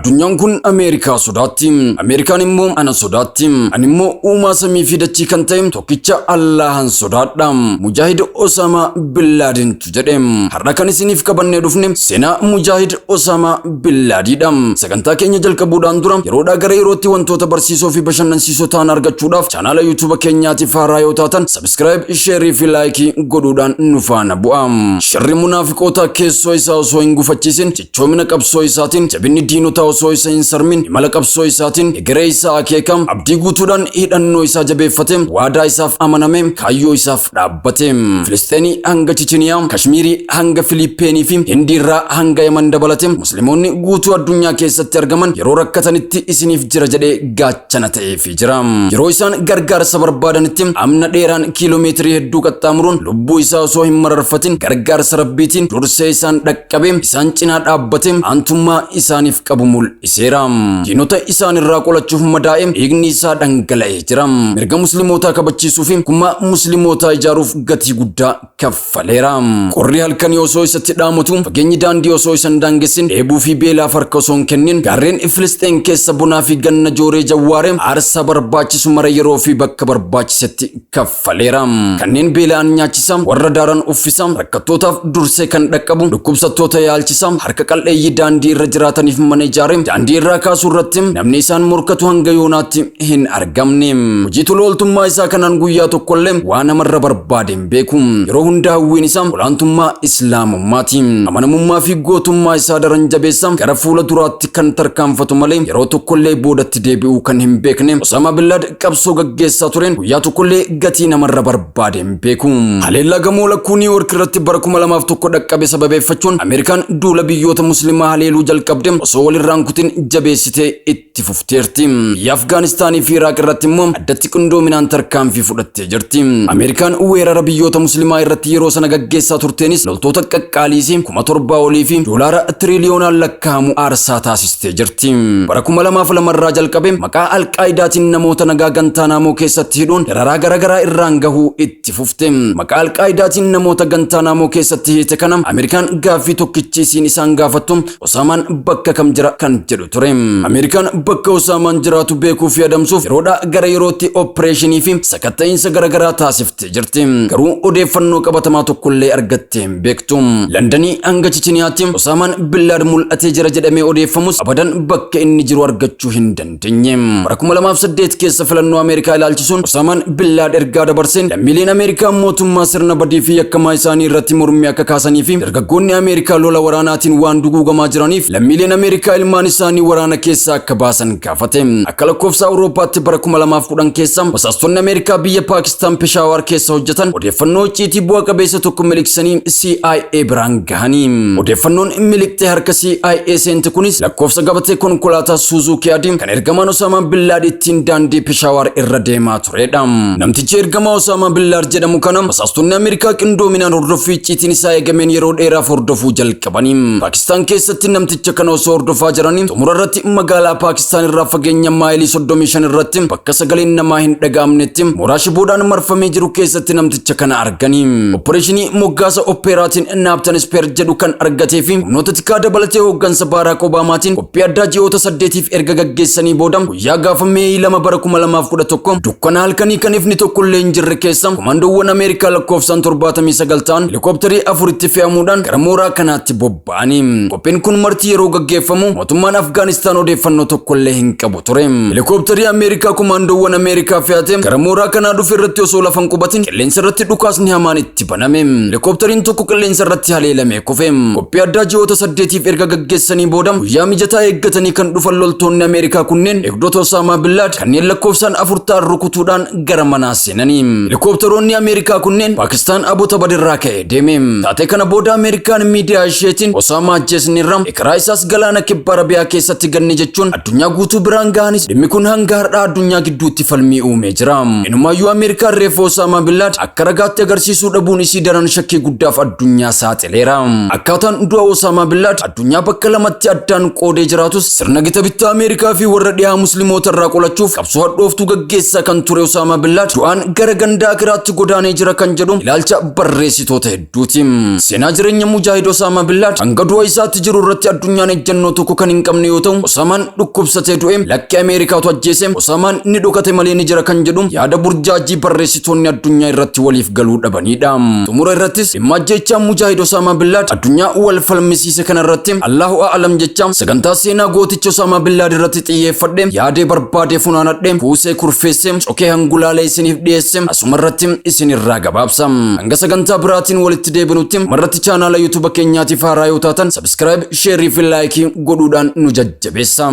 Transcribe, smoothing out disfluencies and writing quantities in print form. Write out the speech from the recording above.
Addunyaan kun Ameerikaa sodaatti. Ameerikaan immoo ana sodaatti. Ani immoo uumaa samii fi dachii kan ta'e tokkicha Allahan sodaadha. Mujaahid Osama Billaadintu jedhe. Har'a kan isiniif qabannee dhufne seenaa Mujaahid Osama Billaadiidha. Sagantaa keenya jalqabuudhaan dura yeroodhaa gara yerootti wantoota barsiisoo fi bashannansiisoo ta'an argachuudhaaf chaanaala YouTube keenyaatiif haaraa yoo taatan subscribe, share fi like godhuudhaan nu faana bu'a. Sharri munaafiqoota keessoo isaa osoo hin gufachiisin, cichoomina qabsoo isaatiin, jabinni diinotaa osoo isa hin sarmin, imala qabsoo isaatiin egeree isaa akeekam, abdii guutuudhaan hidhannoo isaa jabeeffate, waadaa isaaf amaname, kaayyoo isaaf dhaabbate. Filisxeenii hanga Chichiniyaa, Kashmiirii hanga Filippeenii fi Hindii irraa hanga Yaman dabalate Musliimoonni guutuu addunyaa keessatti argaman yeroo rakkatanitti isiniif jira jedhee gaachana ta'eefii jira. Yeroo isaan gargaarsa barbaadanitti amna dheeraan kiiloomeetirii hedduu qaxxaamuruun lubbuu isaa osoo hin mararfatin gargaarsa Rabbiitiin dursee isaan dhaqqabe, isaan cinaa dhaabbate, aantummaa isaaniif qabu mul'iseera. Diinota isaan irraa qolachuuf madaa'e, dhiigni isaa dhangala'ee jira. Mirga Muslimootaa kabachiisuu fi kummaa Muslimootaa ijaaruuf gatii guddaa kaffaleera. Qorri halkanii osoo isatti dhaamatu, fageenyi daandii osoo isa hin daangessin, dheebuu fi beelaaf harka osoo hin kennin, gaarreen Filisxeen keessa bonaa fi ganna jooree jawwaare aarsaa barbaachisu mara yeroo fi bakka barbaachisetti kaffaleera. Kanneen beela'an nyaachisa, warra daaran uffisa, rakkattootaaf dursee kan dhaqqabu, dhukkubsattoota yaalchisa, harka qal'eeyyii daandii irra jiraataniif mana ijaare, daandii irraa kaasuu irratti namni isaan morkatu hanga yoonaatti hin argamne. Hojii tola ooltummaa isaa kanaan guyyaa tokkollee waa namarra barbaade hin beeku. Yeroo hunda hawwiin isaa olaantummaa Islaamummaati. Amanamummaa fi gootummaa isaa daran jabeessa gara fuula duraatti kan tarkaanfatu malee yeroo tokkollee boodatti deebi'uu kan hin beekne Osama Bin Laden qabsoo gaggeessaa tureen guyyaa tokkollee gatii namarra barbaade hin beeku. Haleellaa gamoo lakkuu Niiwoork irratti bara 2001 dhaqqabe sababeeffachuun Ameerikaan duula biyyoota Muslimaa haleeluu jalqabde osoo walirraan kutin jabeessitee itti fufteerti. Biyya Afgaanistaanii fi Iraaq irratti immoo addatti qindoominaan tarkaanfii fudhattee jirti. Ameerikaan weerara biyyoota Muslimaa irratti yeroo sana gaggeessaa turteenis loltoota qaqqaaliisii 7,000 olii fi doolaara tiriliyoonaan lakkaa'amu aarsaa taasistee jirti. Bara 2002 irraa jalqabe maqaa Alqaayidaatiin namoota nagaa Gantaanaamoo keessatti hidhuun dararaa garaagaraa irraan gahuu itti fufte. Maqaa Alqaayidaatiin namoota Gantaanaamoo keessatti hiite kana Ameerikaan gaaffii tokkichi isiin isaan gaafattu Osaamaan bakka kam jira kan jedhu ture. Ameerikaan bakka Osaamaan jiraatu beekuu fi adamsuuf yeroodhaa gara yerootti opereeshinii fi sakatta'iinsa garaagaraa taasiftee jirti. Garuu odeeffannoo qabatamaa tokkollee argattee hin beektu. Landanii hanga Chichiniyaatti Osaamaan Bin Laden mul'atee jira jedhamee odeeffamus abadan bakka inni jiru argachuu hin dandeenye. Bara 2008 keessa filannoo Ameerikaa ilaalchisuun Osaamaan Bin Laden ergaa dabarseen lammiileen Ameerikaa mootummaa sirna badii fi yakkamaa isaanii irratti mormii akka kaasanii fi dargaggoonni Ameerikaa lola waraanaatiin waan duguugamaa jiraniif lammiileen Ameerikaa ilmaan isaanii waraana keessaa akka baasan gaafate. Akka lakkoofsa Awurooppaatti bara 2010 keessa basaastonni Ameerikaa biyya Paakistaan Peshaawar keessa hojjetan odeeffannoo icciitii bu'a qabeessa tokko miliqsanii CIA biraan gahanii. Odeeffannoon miliqxee harka CIA seente kunis lakkoofsa gabatee konkolaataa Suuzuukii adii kan ergamaan Osaamaa Bin Laden ittiin daandii Peshaawar irra deemaa turedha. Namtichi ergamaa Osaamaa Bin Laden jedhamu kana basaastonni Ameerikaa qindoominaan hordoffii icciitiin isaa eegameen yeroo dheeraaf hordofuu jalqabanii. Paakistaan keessatti namticha kana osoo hordofaa jiranii xumura irratti magaalaa Paakistaan irraa fageenya maayilii 35 irratti bakka sagaleen namaa hin dhaga'amnetti mooraa shiboodhaan marfamee jiru keessatti namticha kana arganii. Opereeshinii moggaasa opeeraatiin Naaptan Ispeer jedhu kan argatee fi humnoota tikaa dabalatee hooggansa Baaraak Obaamaatiin qophii addaa ji'oota 8f erga gaggeessanii booda guyyaa gaafa Meeyii 2 bara 2011 dukkana halkanii kan ifni tokkollee hin jirre keessa komaandoowwan Ameerikaa lakkoofsaan 79 ta'an helikoophtarii afuritti fe'amuudhaan gara mooraa kanaatti bobba'anii. Qophiin kun marti yeroo gaggeeffamu mootummaan Afgaanistaan odeeffannoo tokkollee hin qabu ture. Helikoophtarii Ameerikaa komaandoowwan Ameerikaa fe'ate gara mooraa kanaa dhufe irratti osoo lafa hin qubatin qilleensa irratti dhukaasni hamaan itti baname. Helikoophteriin tokko qilleensa irratti haleelamee kufe. Qophii addaa ji'oota 8f erga gaggeessanii booda guyyaa mijataa eeggatanii kan dhufan loltoonni Ameerikaa kunneen eegdota Osaamaa Bin Laden kanneen lakkoofsaan 4 ta'an rukutuudhaan gara manaa seenanii. Helikoophtaroonni Ameerikaa kunneen Paakistaan Abbottabad irraa ka'ee deeme. Taatee kana booda Ameerikaan miidiyaa isheetiin Osaamaa ajjeesneerra, ekeraa isaas galaana kibba Arabiyaa keessatti ganne jechuun addunyaa guutuu biraan gahanis dhimmi kun hanga har'aa addunyaa gidduutti falmii uumee jira. Inumaayyuu Ameerikaan reeffa Osaamaa Bin Laden akka ragaatti agarsiisuu dhabuun isii daran shakkii guddaaf addunyaa saaxileera. Akkaataan du'a Osaamaa Bin Laden addunyaa bakka lamatti addaan qoodee jiraatus sirna gita bittaa Ameerikaa fi warra dhihaa Musliimoota irraa qolachuuf qabsoo hadhooftuu gaggeessaa kan ture Osaamaa Bin Laden du'aan gara ganda Akiraatti godaanee jira kan jedhu ilaalcha barreessitoota hedduuti. Seenaa jireenya Mujaahid Osaamaa Bin Laden hanga du'a isaatti jiru irratti addunyaan ejjennoo tokko kan hin hin qabne yoo ta'u, Osaamaan dhukkubsatee du'e, lakki Ameerikaatu ajjeese, Osaamaan ni dhokate malee ni jira kan jedhu yaada burjaajii barreessitoonni addunyaa irratti waliif galuu dhabanidha. Xumura irrattis dhimma ajjeechaa Mujaahid Osaamaa Bin Laad addunyaa wal falmisiise kana irratti Allahu a'lam jecha sagantaa seenaa gooticha Osaamaa Bin Laad irratti xiyyeeffadhe, yaadee barbaadee funaanadhe, kuusee kurfeesse, cokee hangulaalee isiniif dhiyeesse asuma irratti isinirraa gabaabsa. Hanga sagantaa biraatiin walitti deebinutti marratti chaanaala YouTube keenyaatiif haaraa yoo taatan subscribe, share fi like godhuudhaan nu jajjabeessa.